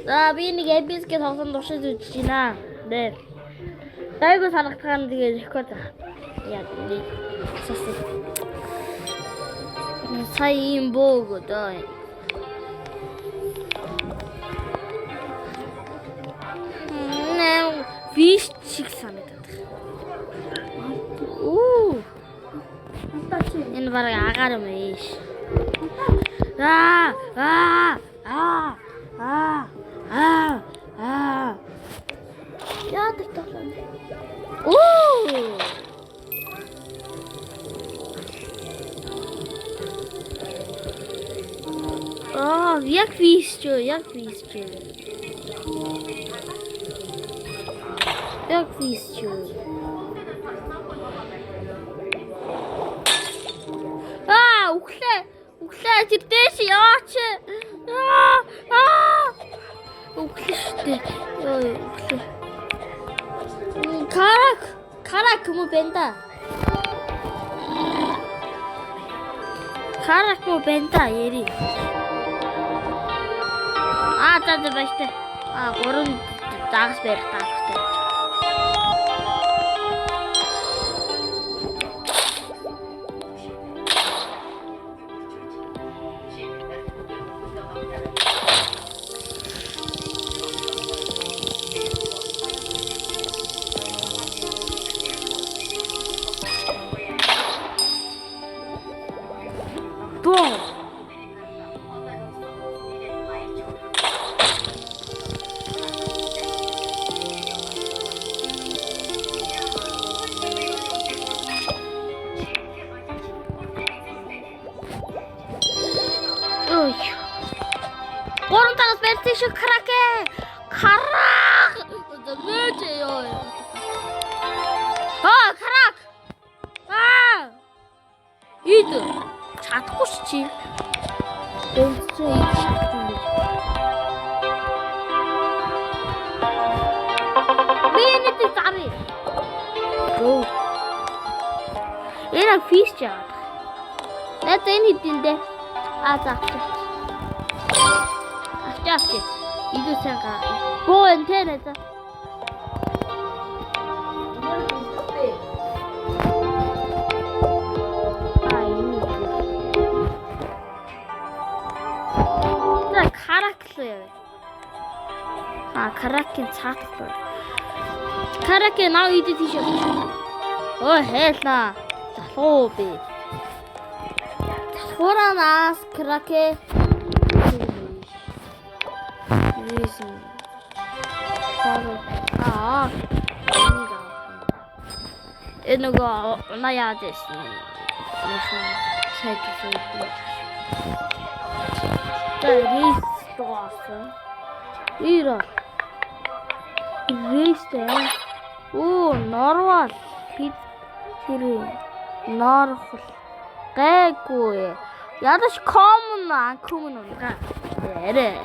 За би нэг MBS-гээ тоглоом туршиж үзэж байна. Нэ. Дайгуу санагдах нь тэгээд рекорд. Яа нэг асуусан. Сая ийм бөөгөө доо. Нэ фиш чиг санагдаад байна. Оо. Энэ бараг агаар юм ээш. Аа аа аа аа аа аа. Яадаг тоглоом. Оо. Аа, яг фиш ч яг фиш ч. Яг фиш ч. Аа, үхлээ. Үхлээ тэр дээш яваач. Аа, аа. Үхлээ шүү дээ. Йоо, үхлээ. Карак, карак юм уу бэнда? Карак мó бэнда яри. Аа, за за баяртай. Аа, гурван загас барих даалгатай. Боо. Ой. Гурван загас барьсан шүү краке. Карак. Нэж ёо. Аа, карак. Аа. Ид чадахгүй ш чи. Бэнцэн ид чадахгүй юм гэж. Би энэ дээр зарыг. Гөө. Энэ фиш жаад. Найз энэ хэдиндээ. Аа за авчих. Авчих авчих. Илүү сайн га. Боо энэ тэ найз. Аа энэ. За карак руу явъя. Аа каракийн цаатах руу. Караке наа идэ тийш явчих. Ой хайла. Залхуу би. Залхууранаас караке. Ризм. Аа. Энийг авах. Энэ нөгөө унаа яаж ирсэн. Сайд сайд. За рейс дууссан. Ира. Рейстэй. Оо, норвал хэд тэр норхол гайгүй. Ядаж common uncommon унгаа. Арай.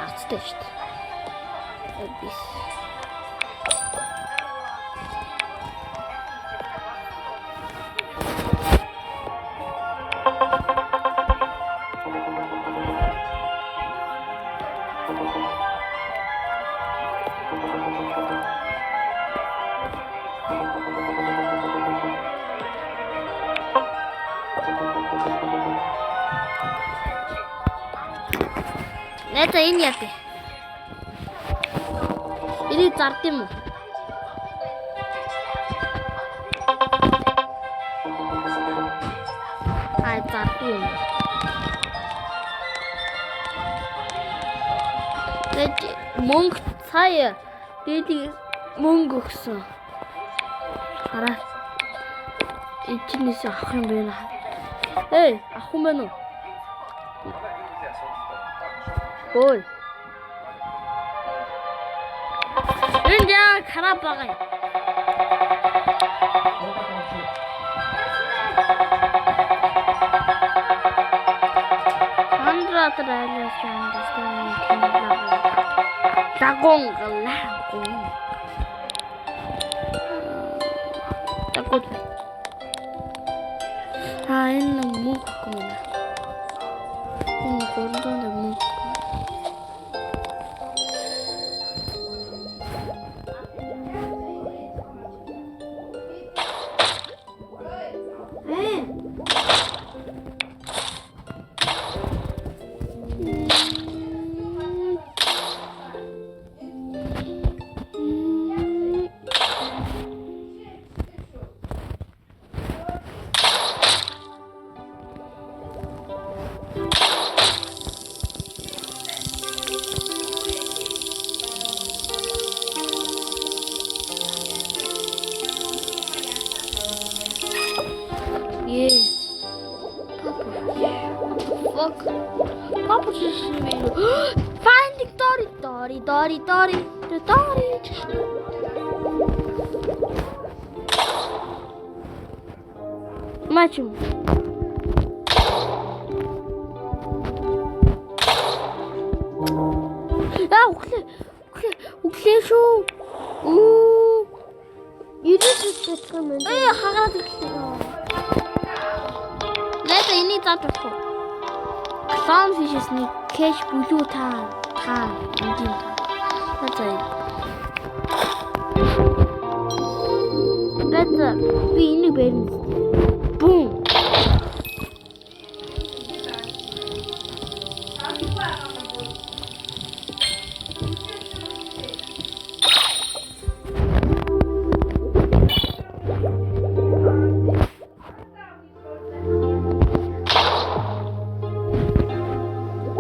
Ацтай шүү дээ. Бис. Найзаа энэ яа вэ? Энийг зард юм уу? Аа зардгүй юм. Тэгээд мөнгө сая дээдийг мөнгө өгсөн. Хараа. Эчнээс авах юм байна. Эй, авах юм байна уу? Ой. Энд яа хараа байгаа юм. Андратар айлаас яндастан лагон лагон. Такут. А энэ мөнгө юм. Энэ 300 мөнгө. Fuck. Papa шишин. Finding Dory, Dory, Dory, Dory, Dory. Мачим. Аа, өглөө. Өглөө, өглөө шүү. Үу. 99 гэх юм байна. Ээ, хагараад ирлээ. Лайта энийг зааж болохгүй. Clownfish-с нэг cash blue та та энгийн та. За. Лайта би энийг барина. Бум.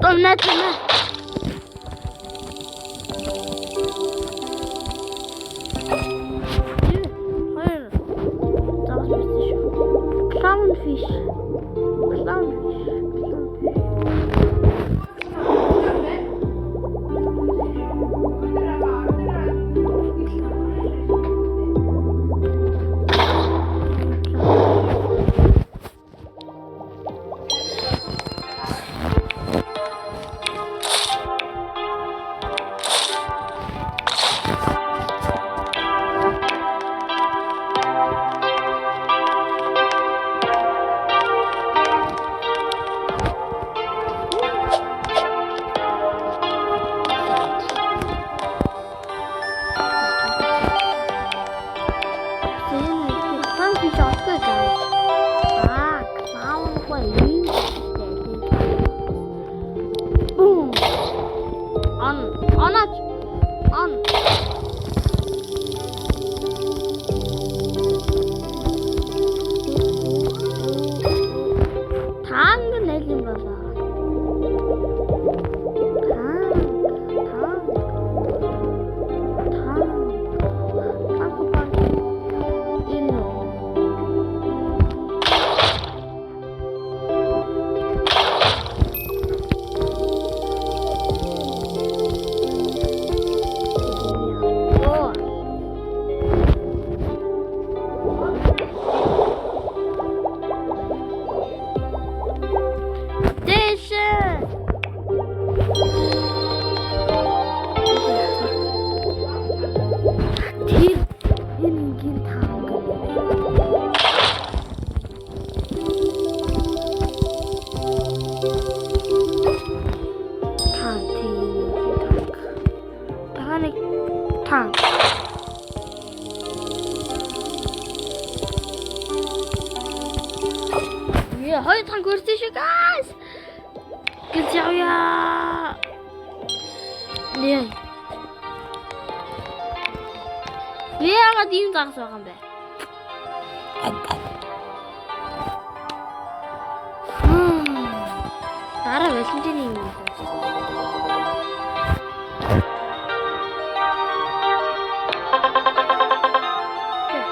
Томна томна. Хоёр. Загас байсан шүү. Clownfish. Clownfish. Clownfish. Энэ clownfish олгүй guys. Аа, clown гоо ийм Бум. Он, онооч. Он. Танг нэл юм болоо. Танг, танг. Танг. Танг баг. Энэ үү? Оо. Дээшээ. Тэр энэ энгийн танк. Танк тийм танк. Дахиад нэг танк. Яа, хоёр танк өрсөн шүү guys. Гэж явъя. Нэ. Яагаад ийм загас байгаа юм бэ? Дараа Валентины юм.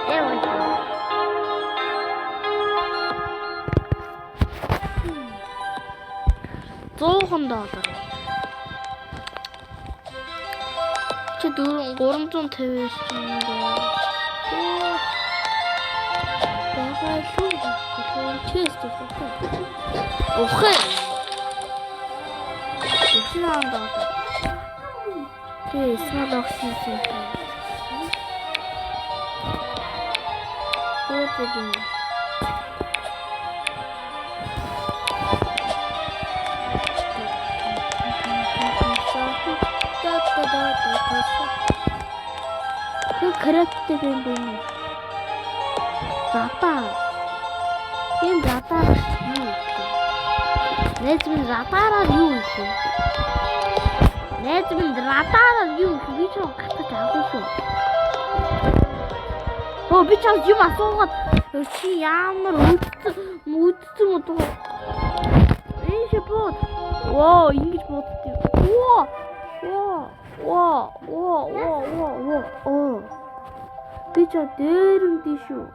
Яа. $100. Чи 4 359 юм бэ? Байгаа шүү. Чест өгөх. Ухаа. $35. Тэгээ small oxygen. Буудаг юм. Тэр каратэ юм бэ? Радар. Энэ радар юу вэ? Найз минь радараар юу хийх вэ? Найз минь радараар юу хийх вэ? Би ч гатаж авах шүү. Оо би ч юм асуугаад чи ямар үүдсэн үүдсэн мод уу? Энэ шиг бод. Воо, ингэж бууддаг. Воо. Воо. Воо, воо, воо, воо, воо. Оо. Би ч дээрэмдэн шүү.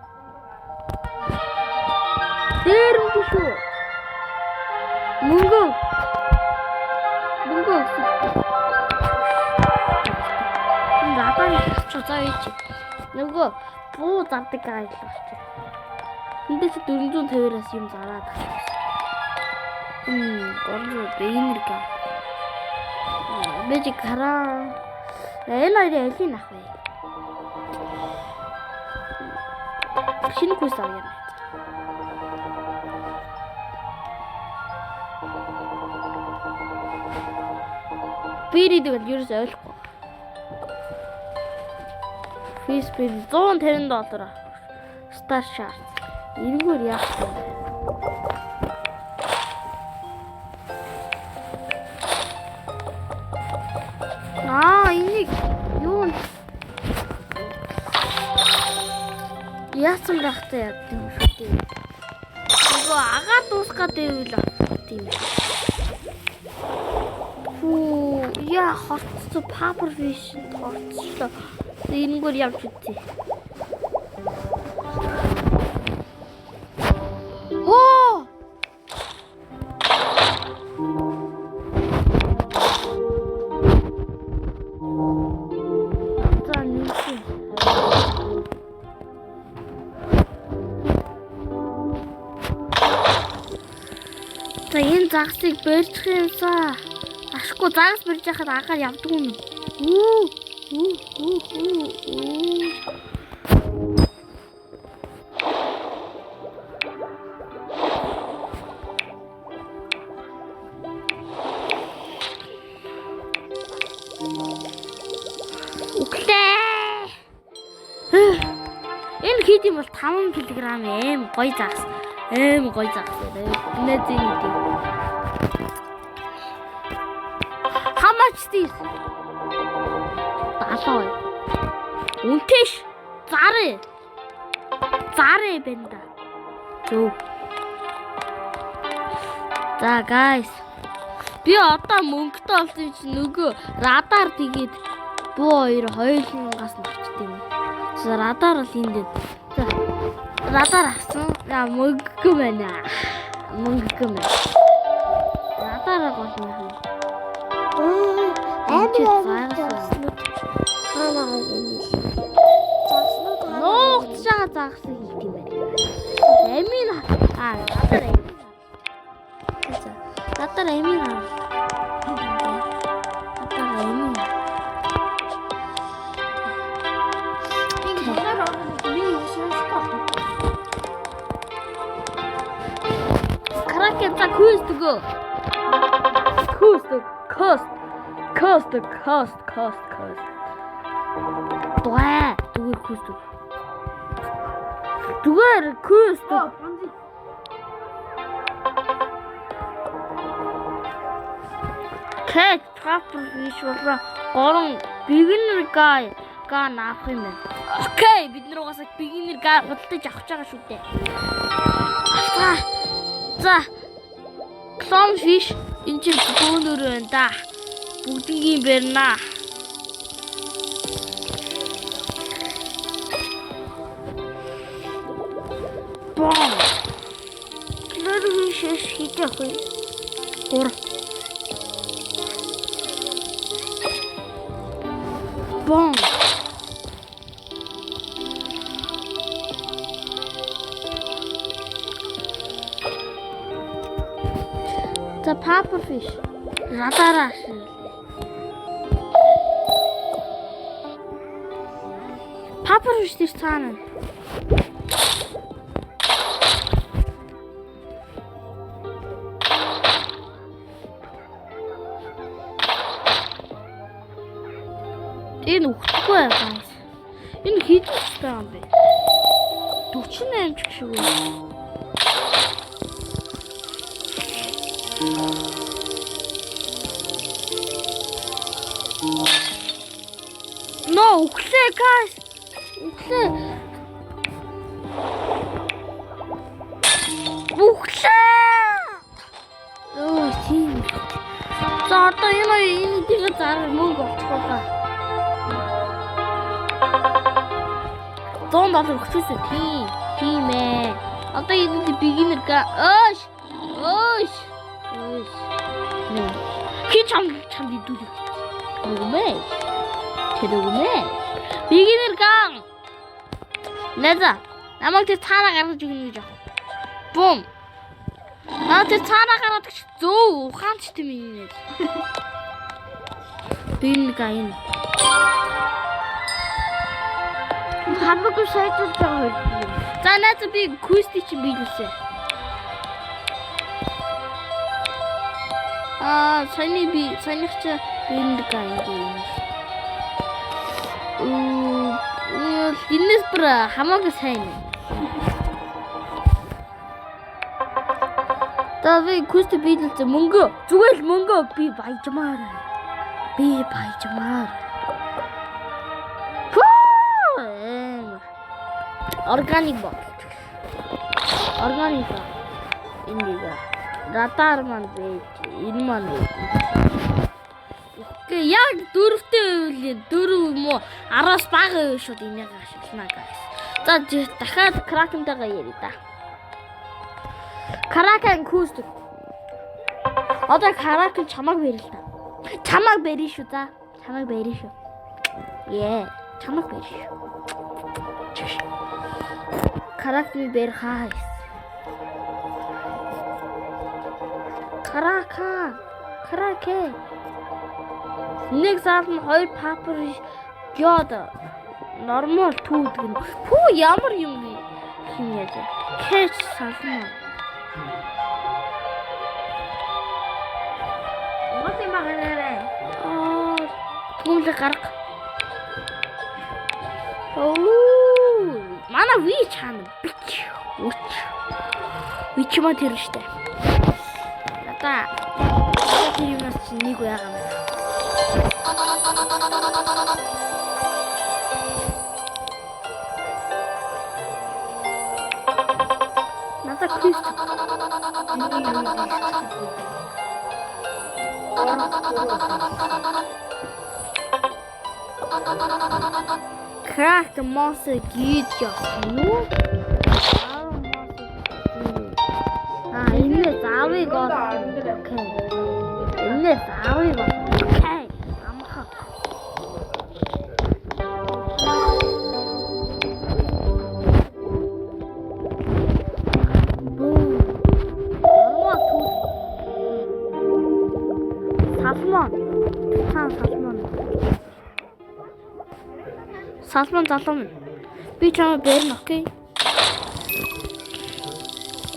Дээрэмдэн шүү. Мөнгө. Мөнгө өгсөн. Энэ радар авчих заа ийч. Нөгөө буу зардаг айл авчих. Эндээс 450-аас юм зараад авчих. 300 бэнэр га. Бэж караа. Энэ хоёрын алийг авах вэ? Шинэ курс авъя. Би ирдэг бол ерөөс ойлгохгүй. Facebook 150 доллар. Star Shard. Эргээр яах вэ? Аа, энийг юу яасан байхтай яд юм шүү дээ. Нөгөө агаа дуусах гэдэг үйл авах юм. Хүү, яа хорцсон paper fish хорцлоо. Энэгээр явж үзье. Хоо! За нэмсэн. За энэ загсыг барьчих юмсаа. Ашгүй загас барьж яхад агаар явдгүй юм. Үү үү үү үү үү. Үглээ. Энэ хэд юм бол 5 кг аим гоё загас. Аим гоё загас. Нэ зэн гэдэг. How much this? 70. Үнэтэй ш. Зарэ. Зарэ байна да. Зөв. За guys. Би одоо мөнгөтэй болсон чинь нөгөө радар тэгээд буу хоёр хоёулангаас нь авчт юм. За радар бол энд байна. За радар авсан. За мөнгөгүй байна. Мөнгөгүй байна. Радараа гол юм. Амар Чи амар загас загснууд хаана байгаа юм бэ? Загснууд хаана? Нуугдж байгаа загсыг хийх юм байна. Амин аа радар амин. За радар амин аа. Радар амин. Би доллар орно. Би юу шүүшгүй байна. Кракен за квест өгөө. Квест кост кост кост кост кост. Дуа зүгээр квест өг. Зүгээр квест өг. Catch proper fish болоо гурван beginner guy га наах юм байна. Окей, бид нар угаасаа beginner guy худалдаж авах гэж байгаа шүү дээ. Авцгаа. За. Clown fish энэ чинь бөөнөр байна да. Бүгднгийн барина. Бом. Клэр шиш хийж явах юм. 3. Бом. За puffer fish. Радараа шил. Puffer fish тэр цаана. Энэ үхэхгүй guys. Энэ хэдэн өстэй юм бэ? 48 ч гэх шиг үү. Но үхлээ guys. Үхлээ. Үхлээ. Өө тийм. За одоо энэ хоёр энэ тэгээ зарах мөнгө олчих байгаа. 100 доллар өгчөөсөө тийм. Тийм ээ. Одоо энэ beginner га. Өөш. Өөш. Хин чам чамд идүүлэх. Тэргүмэ. Тэргүмэ. Beginner gang. Найзаа. Намайг тэр цаанаа гаргаж өгнө гэж аах. Бум. Наа тэр цаанаа гаргаад өгч зөө ухаанч тийм юм нэ. Beginner gang энэ. Хамаагүй сайжирч байгаа хоёр. За найзаа би квестийг чинь биелүүлсэн. Аа, саяны би саяных чи beginner gang юм. Энэс бүр хамаагүй сайн юм. За би квест биелүүлсэн мөнгө зүгээр л мөнгө би баяжмаар. Би баяжмаар. Фу! Эм. Органик бот. Органик. Энэ нэг. Радар маань байж, энэ маань байж. Окей, яг дөрөвтэй байвал дөрөв юм уу? 10-аас бага байвал шууд энийг ашиглана guys. За дахиад кракентайгаа ярий да. Кракен куст. Одоо кракен чамайг барил та. Чамайг барина шүү за. Чамайг барина шүү. Ее, чамайг барина шүү. Кракен бэр хаа. Кракен. Кракен. Нэг заалн хоёр папер гёд нормал түүдэг нь. Пүү ямар юм хин яаж. Кэч салмаа. Монгол юм багаарай. Аа, түмлэг гарга. Оо, манай ви чаана бич. Үч. Ви ч маа тэр штэ. Надаа тэр юмнаас чинь нэг байгаа юм. Надаа квест. Crack monster гэж явсан уу? Аа, энэ заавыг ол. Окей. Энэ заавыг ол. Окей. Амха. Нормал түүх. Салмон. Та салмон. Салмон залуу минь. Би чамайг барина, окей?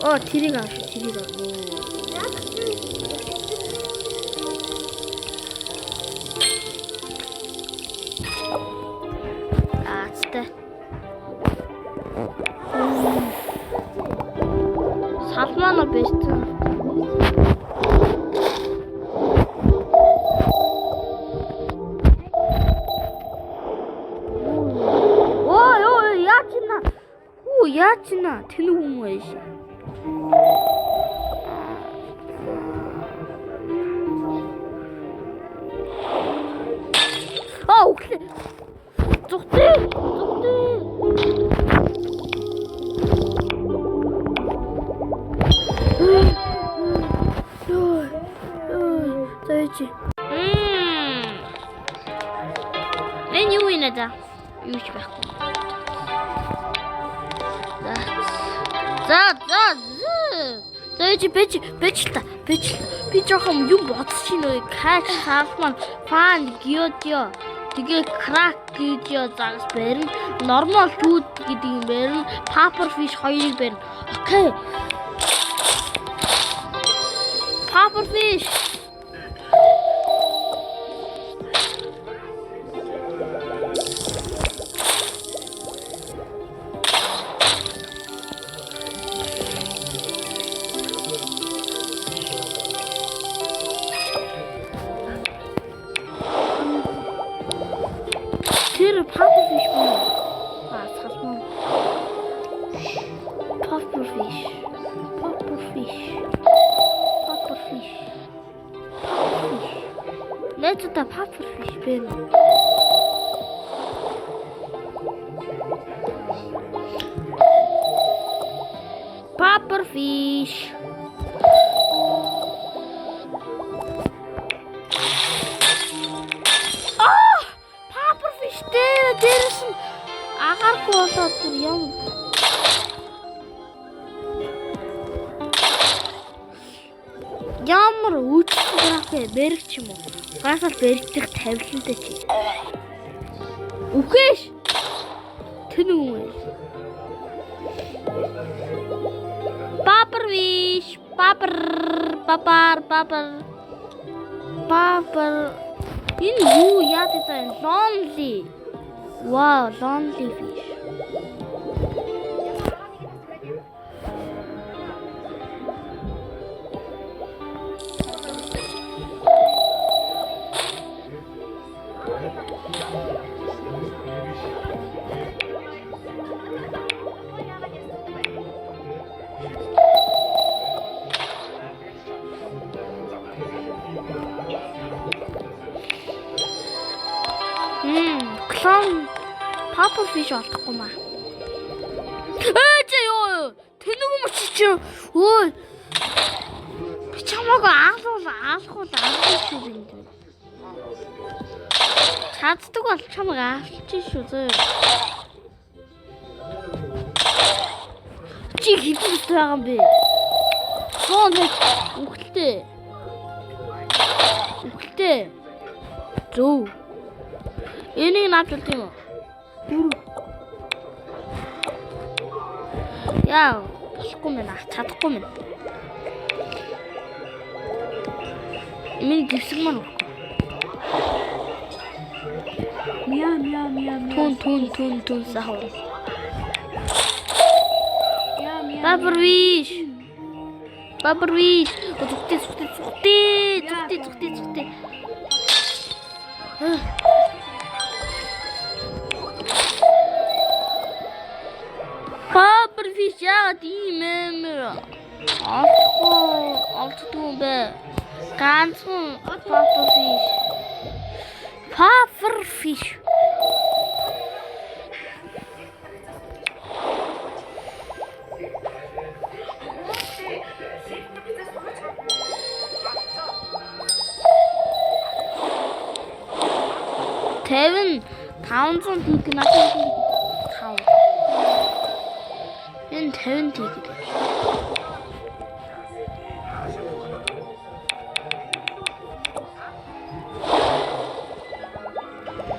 Оо, тэрийг авах, тэрийг авах. Аа, цтэй. Салмон бэст. Оо, ёо, яаж ийна? Хүү, яаж ийна? Тэнэг хүн байж. Аа, өглөө. Зүгтээ. Зүгтээ. Йоо. Йоо, зөөч. Мм. Энэ юу юм да? Юу ч байхгүй. За. За, за, за. Зөөч бич бич л та, бич л. Би жоохон юм бодож чинь үү? Catch salmon, fan гиодио. Тэгээ crack гиодио загас барина. Normal food гэдэг юм барина. Puffer fish хоёрыг барина. Окей. Puffer fish. Тэр puffer fish мөн. Аа, салмон. Puffer fish. Puffer fish. Puffer fish. Puffer fish. Найзуудаа puffer fish бэ. Puffer fish. болоод бүр юм. Ямар үүдсэн график бэрэг ч юм уу. Гасал бэрэгдэх тавилантай чи. Үхээш. Тэн үү. Папер виш, папер, папар, папер. Папер. Энэ юу яад вэ? Lonely. Wow, lonely fish. Клон puffer fish олдохгүй маа. Ээ чи юу? Тэнэг юм чи чи. Өө. Би чамайг аалуул аалахуул аалах шүү энд. Чаддаг бол чамайг аалч шүү зөө. Чи хэдэн бит байгаа юм бэ? Хоон үхэлтэй. Үхэлтэй. Зөв. Энийг наач болд юм уу? Дөрөв. Яа, болохгүй мэн аа, чадахгүй мэн. Миний гевсэг маань өгөхгүй. Мяа мяа мяа мяа. Түн түн түн түн сахар. Мяа мяа. Puffer fish. Puffer fish. Зүгтээ зүгтээ зүгтээ зүгтээ зүгтээ зүгтээ. Puffer fish яагаад ийм амар олдохгүй олддгүй юм бэ? Ганцхан puffer fish. Puffer fish. Тавин 500 tick надад 5. Энэ 50 tick гэж.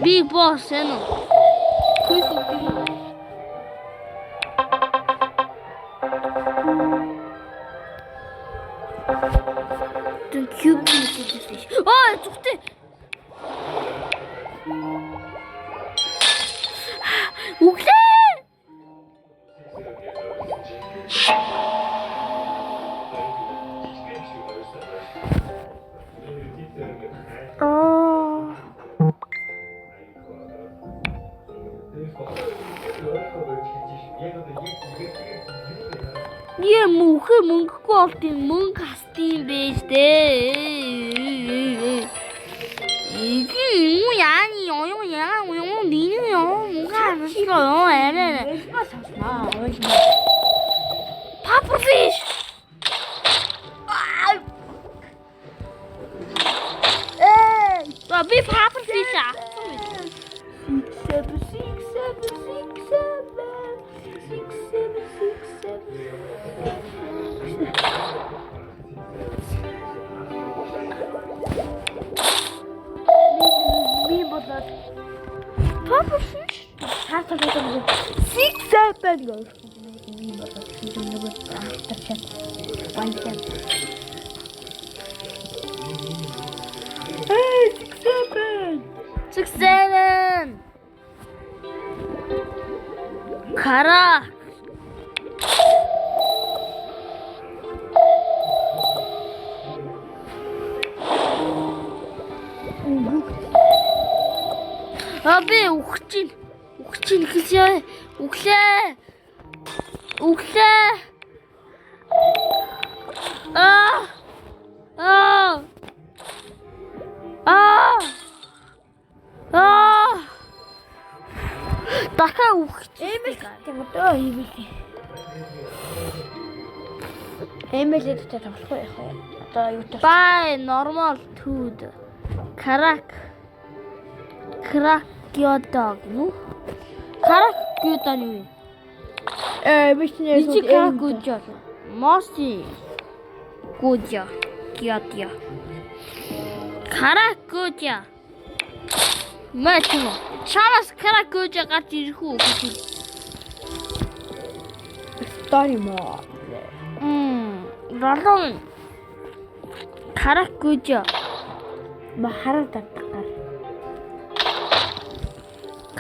Big boss энэ үү? Күйс. Тэн cube гэж. Аа зүгтээ. Үглээ. Аа. Яа мөнхө мөнгөгүй болт юм мөнгө хастын байж дээ. 이게 뭐야, 니 영영 영 니는 영 뭔가 안 싫어요. 애는 Элбаа савснаа. Ойлмоо. Puffer fish. Э, би puffer fish авсан байх. 6 7 6 7 6 7 6 7 6 7. Би болоод Puffer fish. цаа цаа цаа 6 7 гэх. Би болоод хийж нөгөө автарчаад баялаа. Hey, 6 7. 6 7. Кара. А би үхэж чинь. Үхэж чинь хэлээ. Үхлээ. Үхлээ. Аа. Аа. Аа. Аа. Дахиад үхэж. Эмэл тийм үү? Эмэл. Эмэлээ дотор тоглохгүй яах вэ? Одоо юу таа? Buy normal food. Crack. Crack your dog. Ну? Карак гүйдан юу юм? Биш нэ. Чи карак гүйж. Моси гүйж. Гиатя. Карак гүйж. Мэт юм. Чамаас карак гүйж гарч ирэх үү гэж. Story mode. Ролон карак гүйж. Ма хараа татдаг гар.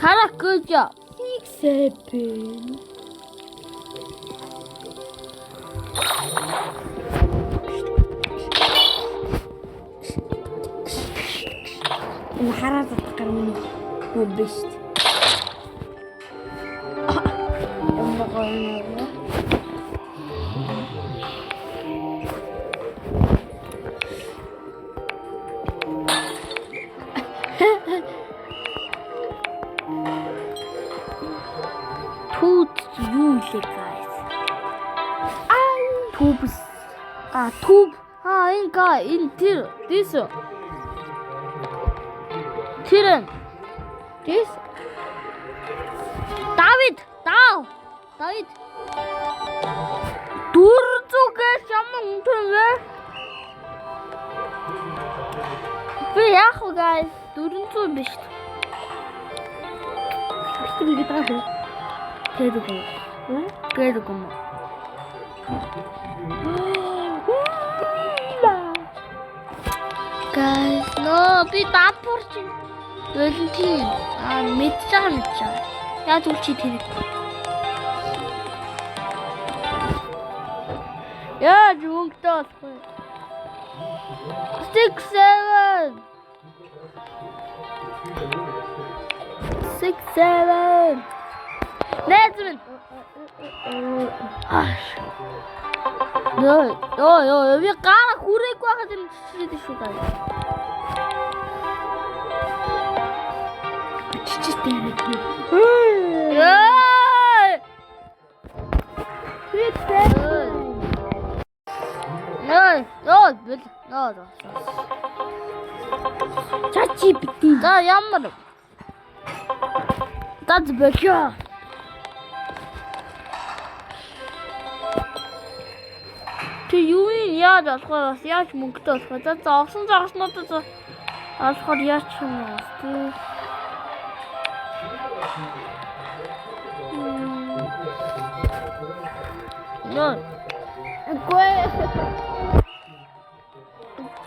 Карак гүйж. 6 7. Энэ хараа татдаг гар миний мөн биш. Ямар гоё юм бэ? Түүт юу илээ guys? Түбс. А түб. А энэ га энэ тэр this. Тэр This Давид дав. Давид. 400-ээс ямар үнэтэй юм бэ? Би яах вэ guys? 400 биш. битэг гэдэг байгаа шүү. Тэгээд юм. Тэгээд юм. Guys, no, би даапур чинь Валентин аа мэдж байгаа мэдж байгаа. Яаж үл чи тэр. Яаж мөнгөтэй болох вэ? 6 7 6 7 Найз минь. Ааш. Йоо, ёо, ёо, би гараа хүрээгүй байхад юм чичрээд шүү guys. Чичтэй юм. Яа! 6 7. Нөө, нөө, бэл, нөө. Чачи бити. За ямар? За бэлээ. Чи юу юм яаж болох вэ? Бас яаж мөнгөтэй болох вэ? За зогсон зогснуудаа за олохоор яаж юм бэ? Тэ. Нөө. Үгүй.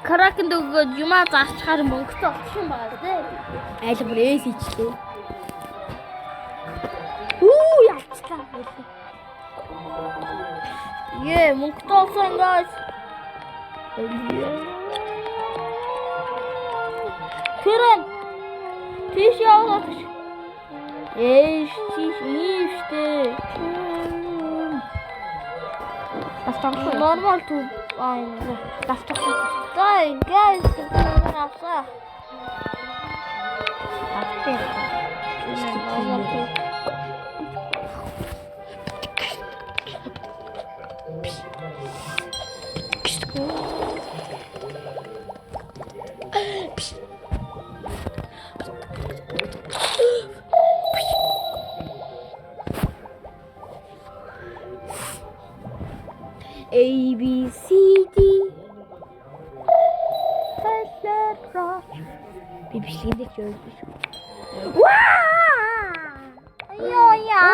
Кракенд өгөөд юмаа зарчхаар мөнгөтэй болчих юм байна тий. Айл бүр эс ичлээ. Үу ялцлаа. Ее, мөнгөтэй болсон guys. Тэр тийш яваад. Ээш тийш ийм штэ. Бас тоглох. Нормал төв аа. Бас тоглох. За guys авсаа. Автай. Нормал төв. A B C D. Би бичлэгэн дээр ч ойлгохгүй шүү. Ваа! Йоо яа.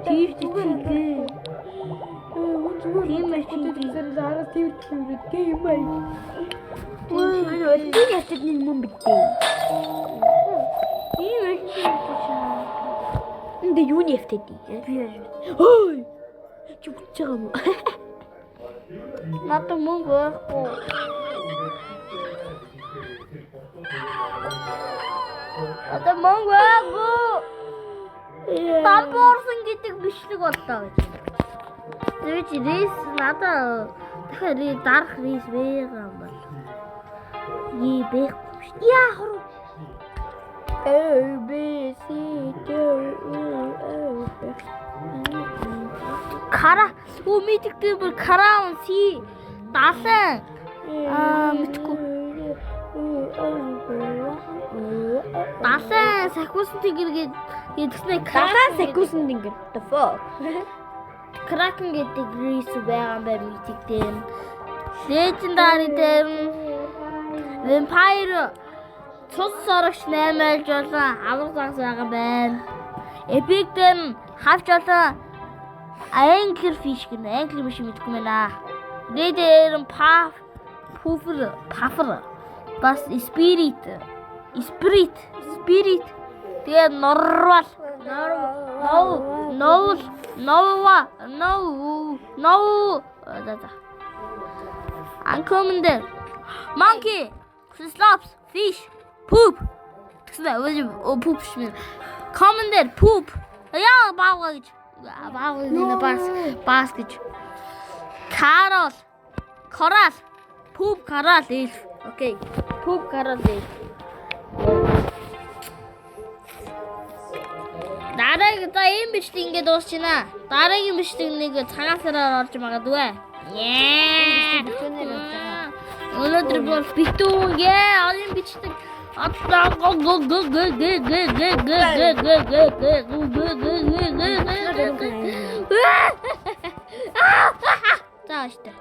Тийм Тийм ээ чи. Араас тийм тийм аа. Би ятад нэг мөн бидээ. Тийм ээ чи. Энд юуны яфтад дээ? Би Ой. Чи бүтэж байгаа юм уу? надад мөнгө байхгүй. Надад мөнгө байхгүй. Дампуурсан гэдэг бичлэг боллоо гэж. Тэр чи рейс надад дахиад дарах рейс байгаа юм бол. Йи байхгүй шүү. Яа хуруу. A B C D E F. Кара үү мэддэг бүр краун си 70 аа мэдгүй. Далайн сахиусан тэнгэр гэдгснээ Далайн сахиусан тэнгэр. The fuck. Kraken гэдэг race байгаа юм байна mythic дээр. Legendary дээр нь Vampire цус сорогч 8 айлж болон авраг загас байгаа байна. Epic дээр нь хавч болон Angler fish гэнэ. Angler fish мэдэхгүй байна. Rare дээр нь Puff Puffer Puffer бас Spirit Spirit Spirit тэгээ Narwhal Нов Нов Нова Нов Нов за за. Uncommon дээр Monkey, Cyclops, Fish, Poop. Тэгсэн үү poop шмэр. Common дээр poop. Яа баага гэж. Баага нэ бас бас гэж. Carol. Coral. Poop coral elf. Okay. Poop coral elf. Дараагийн за ийм бичлэг ингээд дуусчихна. Дараагийн бичлэг нэг цагаан сараар орж магадгүй. Яа. Битүүнээр орж байгаа. Өнөөдөр бол битүүн яа олон бичлэг одоо го го го го г г г г г г г г г г г г г. За штэ.